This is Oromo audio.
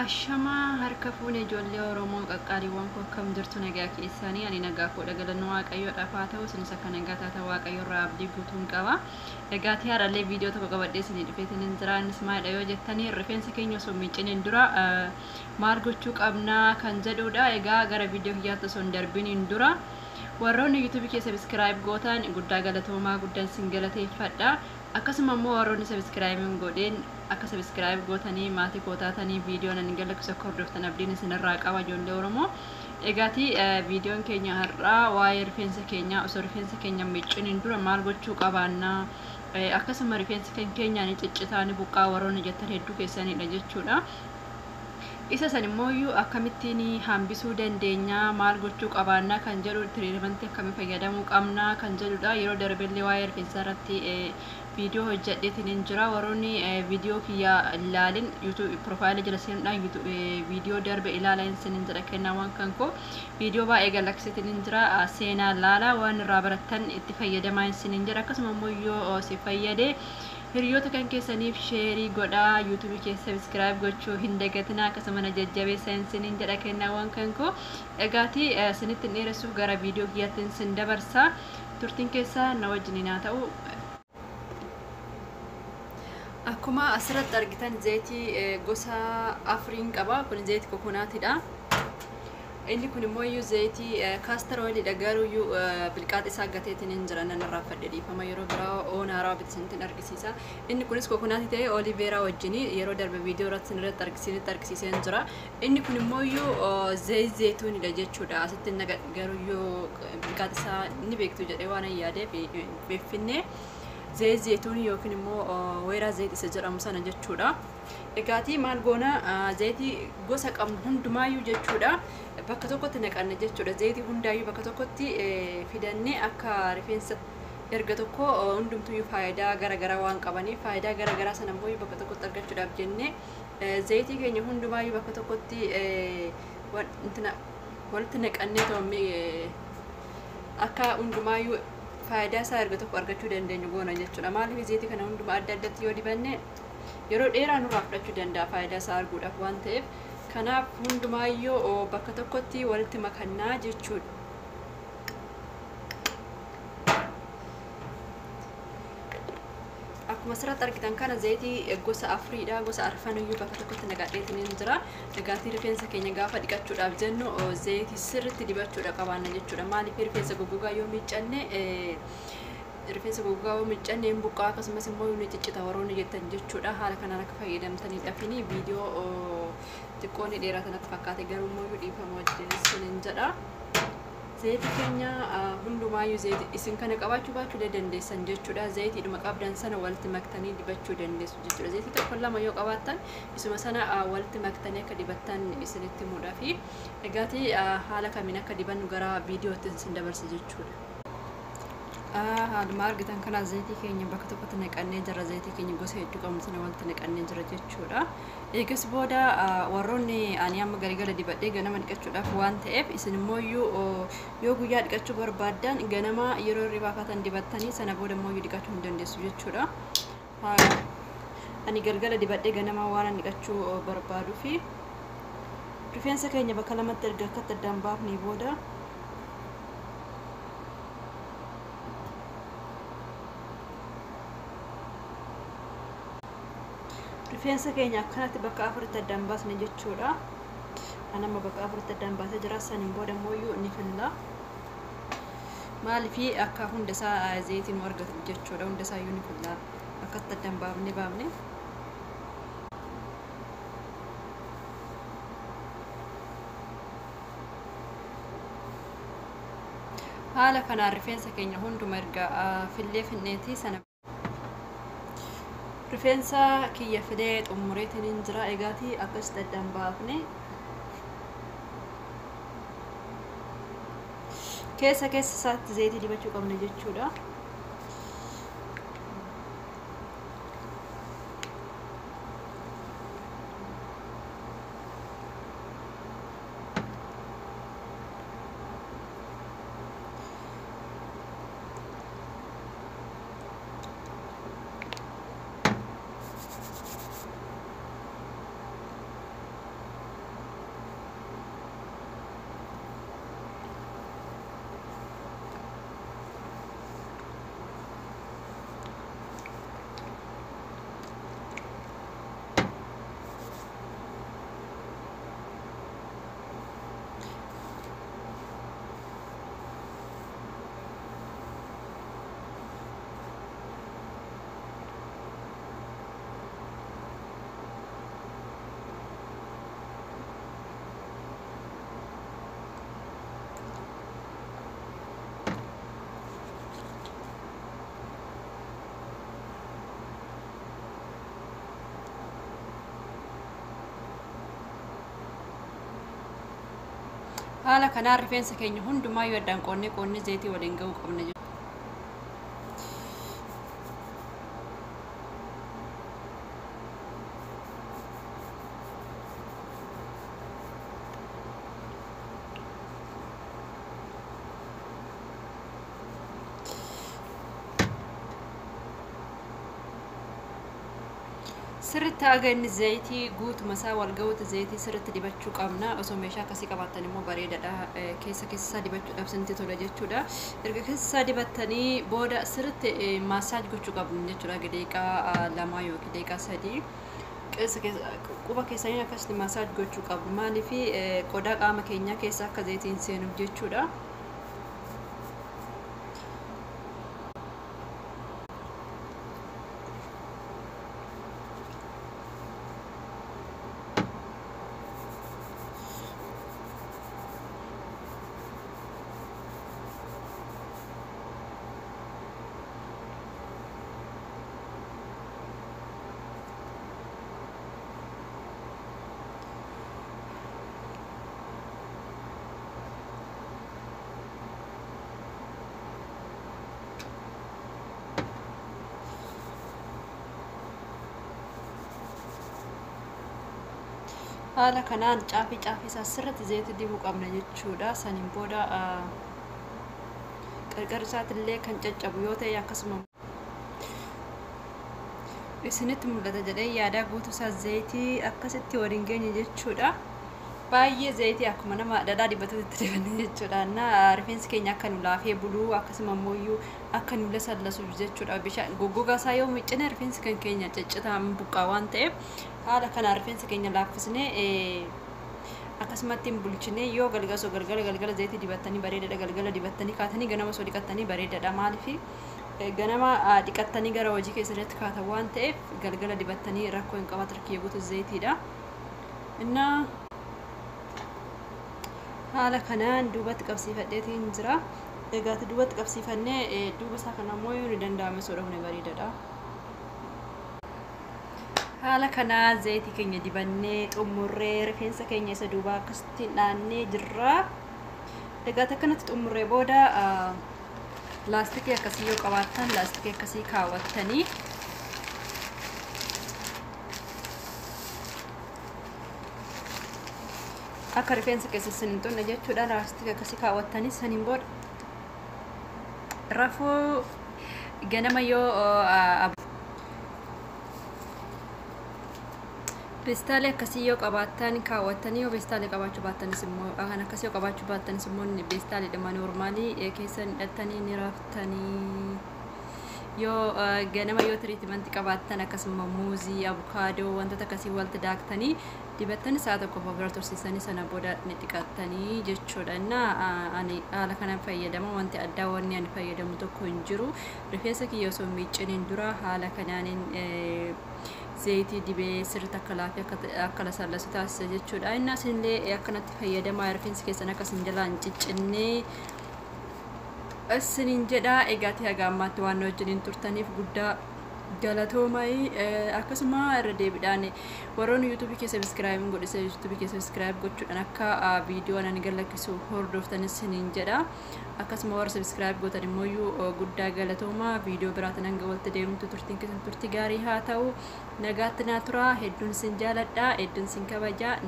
Ashamaa harka fuune ijoollee Oromoo qaqqaaliiwwan koo akkam jirtu nagaa keessanii ani nagaa koo galanni Waaqayyoodhaaf haa ta'u isinis akka nagaa taata Waaqayyo irraa abdii guutuun qaba. Egaa har'allee viidiyoo tokko qabadhee isinii dhufeetiin hin jira. Innis maalidha yoo jettanii rifeensa keenya osoo miiciniin dura maal gochuu qabnaa kan jedhudha. Egaa gara viidiyoo kiyyaatti osoo hin darbiniin dura warroonni yuutuubii kee subscribe gootan guddaa galatoomaa guddaan sin galateeffadha. Akkasuma immoo warroonni subscribe hin godhin akka subscribe gootanii maatii koo taatanii viidiyoo nan galakkisu akka hordoftan abdiin isinirraa qaba ijoollee Oromoo. Egaati viidiyoon keenya har'aa waa'ee rifeensa keenyaa osoo rifeensa keenya miicciniin dura maal gochuu qabaannaa akkasuma rifeensi kan keenya ni ciccitaa ni buqqaa warroonni jettan hedduu keessanidha jechuudha. Isa san immoo akkamittiin hambisuu dandeenya maal gochuu qabaannaa kan jedhu treatmentii akkamii fayyadamuu qabnaa kan jedhudha. Yeroo darbellee waa'ee rifeensaa irratti viidiyoo hojjedheetiin hin jira. Warroonni viidiyoo kiyya ilaalin yuutuub piroofaayilii jala seenuudhaan viidiyoo darbe ilaalaa isiniin jedha kennaawwan kan koo viidiyoo baay'ee galaksiitiin hin jira. Seenaa ilaalaa waan irraa barattan itti fayyadamaa isiniin jedha. Akkasuma immoo yoo si fayyade hiriyoota kan keessaniif sheerii godhaa yuutuubii keessa subscribe gochuu hin dagatinaa akkasuma na jajjabeessa isiniin jedha kennaawwan kan koo. Egaati isinitti hin dheeressuuf gara viidiyoo kiyyaatti isin dabarsa. Turtiin keessa na wajjiniin haa ta'u. Akkuma asirratti argitan zayitii gosa afuriin qaba. Kun zayitii kokonaatiidha. Inni kun immoo iyyuu zayitii castor oiliidha. Garuu iyyuu bilqaaxa isaa gateetiin hin jira. Nan irraa fadhe dhiifama. Yeroo biraa oon haaraa bitisanitti argisiisa. Inni kunis kokonaatii ta'ee aloe vera wajjin yeroo darbe viidiyoo irratti isinirratti argisiisee hin jira. Inni kun immoo iyyuu zayitii zayituunidha jechuudha. Asitti garuu iyyuu bilqaaxa isaa ni beektu jedhee waan hin yaadeef beeffinnee zayitii zayituunii yookiin immoo weeraa zayitii isa jedhamu sana jechuudha. Egaati maal goona zayitii gosa qabnu hundumaayyuu jechuudha bakka tokkotti naqanna jechuudha. Zayitii hundaayyuu bakka tokkotti fidannee akka rifeensa erga tokko hundumtuyyuu faayidaa garaagaraa waan qabaniif faayidaa garaagaraa sana immoo bakka tokkotti argachuudhaaf jennee zayitii keenya hundumaayyuu bakka tokkotti walitti naqannee toomee akka hundumaayyuu faayidaa isaa erga tokko argachuu dandeenyu goona jechuudha. Maaliif zayitii kana hundumaa adda addatti yoo dibanne yeroo dheeraa nurraa fudhachuu danda'a faayidaa isaa arguudhaaf waan ta'eef kanaaf hundumaayyuu bakka tokkotti walitti makannaa jechuudha. Akkuma asirratti argitan kana zayitii gosa afuriidha. Gosa arfaniyyuu bakka tokkotti naqadheetiin hin jira. Dhugaatii rifeensa keenya gaafa dhiqachuudhaaf jennu zayitii sirriitti dibachuudha qabaanna jechuudha. Maaliif rifeensa goggogaa yoo miiccanne rifeensa goggogaa yoo miiccanne hin buqqaa akkasumas immoo ni ciccita warroonni jettan jechuudha. Haala kanaan akka fayyadamtaniidhaafini viidiyoo xiqqoo ni dheerata natti fakkaate garuu immoo dhiifama wajjin isiniin jedha. Zayitii keenya hundumaayyuu zayitii isin kana qabaachuu baachuu dandeessan jechuudha. Zayitiidhuma qabdan sana walitti maktanii dibachuu dandeessu jechuudha. Zayitii tokko lama yoo qabaattan isuma sana walitti maktanii akka dibattan isinitti himuudhaafi. Egaati haala kamiin akka dibannu gara viidiyootti isin dabarsa jechuudha. Haaluma argitan kana zayitii keenya bakka tokkotti naqannee jira. Zayitii keenya gosa hedduu qabnu sana walitti naqannee jira jechuudha. Eegas booda warroonni ani amma galgala dibadhee ganama dhiqachuudhaaf waan ta'eef isin immoo yoo guyyaa dhiqachuu barbaaddan ganama yeroo hirribaa kaatan dibattanii sana booda immoo dhiqachuu hin dandeessu jechuudha. Ani galgala dibadhee ganama waan ani dhiqachuu barbaaduu fi rifeensa keenya bakka lamatti erga akkatti addaan baafnee booda rifeensa keenya akkanatti bakka afuritti addaan baasne jechuudha. Ani amma bakka afuritti addaan baasee jira. Saniin booda immoo ni filla. Maaliif akka hunda isaa zayitii nu argatu jechuudha. Hunda isaa iyyuu ni filla. Akkatti addaan baafne baafne. Haala kanaan rifeensa keenya hunduma erga fillee finneeti sana rifeensa kiyya filee xumureetiin hin jira. Egaati akkasitti addaan baafne keessa keessa isaatti zayitii dibachuu qabna jechuudha. Haala kanaan rifeensa keenya hundumaayyuu addaan qoonnee qoonnee zayitii waliin ga'uu qabna jechuudha. Sirriitti haga inni zayitii guutuma isaa wal ga'uutti zayitii sirriitti dibachuu qabna. Osoo meeshaa akkasii qabaattan immoo bareedaadha. Keessa keessa isaa dibachuudhaaf isinitti tola jechuudha. Erga keessa isaa dibattanii booda sirriitti massage gochuu qabnu jechuudha. Daqiiqaa 2 yookiin daqiiqaa 3 keessa quba keessanii akkasitti massage gochuu qabnu. Maaliif qodaa qaama keenyaa keessa akka zayitiin seenuuf jechuudha. Haala kanaan caafii caafii isaa sirriitti zayitii dibuu qabna jechuudha. Saniin booda qarqara isaatiillee kan caccabu yoo ta'e akkasuma isinitti mul'ata jedhee yaadaa guutuu isaa zayitii akkasitti waliin geenye jechuudha. Baay'ee zayitii akkuma nama dhadhaa dibatutti dibanne jechuudha. Na rifeensi keenya akka nu laafee buluu akkasuma immoo akka nu lasallasuuf jechuudha. Bishaan goggogaa isaa yoo miccine rifeensi kan keenya ciccitaa buqqaa waan ta'eef haala kanaan rifeensa keenya laaffisnee akkasumatti hin bulchine yoo galgala osoo galgala galgala zayitii dibattanii bareedaadha. Galgala dibattanii kaatanii ganama osoo dhiqattanii bareedaadha. Maaliif ganama dhiqattanii gara hojii keessanitti kaatan waan ta'eef galgala dibattanii rakkoo hin qabaatu rakkoo guutuu zayitiidha. Innaa haala kanaan duubatti qabsiifadheetiin jira. Egaa duubatti qabsiifannee duuba isaa kana immoo yoo ni danda'ame osoo dhufne bareedaadha. Haala kanaa zayitii keenya dibannee xumurree rifeensa keenya isa duubaa akkasitti dhaannee jirra. Egaa akkanatti xumurree booda laastikii akkasii yoo qabaattan laastikii akkasii kaawwattanii akka rifeensa keessa isin hin xunne jechuudha. Laastikii akkasii kaawwattanii saniin booda rafuu ganama yoo Peestaalii akkasii yoo qabaattan kaawwattanii yoo peestaalii qabaachuu baattanis immoo kan akkasii yoo qabaachuu baattanis immoo peestaaliidhuma noormaalii keessa hidhattanii ni raftanii yoo ganama yoo tiriitimantii qabaattan akkasuma muuzii, abukaadoo wantoota akkasii walitti daaktanii dibattanii sa'a tokko bira tursiisanii sana booda ni dhiqattanii jechuudha. Innaa ani haala kanaan fayyadama. Wanti addaa wanni ani fayyadamu tokko hin jiru. Rifeensa kiyya osoo hin miicciniin dura haala kanaanin zayitii dibee sirriitti akka laafee akka lasallasu taasisa jechuudha. Innaa isinillee akkanatti fayyadamaa rifeensi keessan akka isin jalaa hin ciccinnee isiniin jedha. Egaa haga ammaatti waan na wajjiniin turtaniif guddaa galatoomaa. Akkasuma irra deebiidhaan warroonni yuutuubii keessa subscribe hin godhise yuutuubii keessa subscribe gochuudhaan akka viidiyoo ani gadlakkisu hordoftan isiniin jedha. Akkasuma warra subscribe gootan immoo guddaa galatoomaa. Viidiyoo biraatiin hanga walitti deemtu turtiin keessan turtii gaarii haa ta'u. Nagaatti naa turaa. Hedduun isin jaaladha. Hedduun isin kabaja.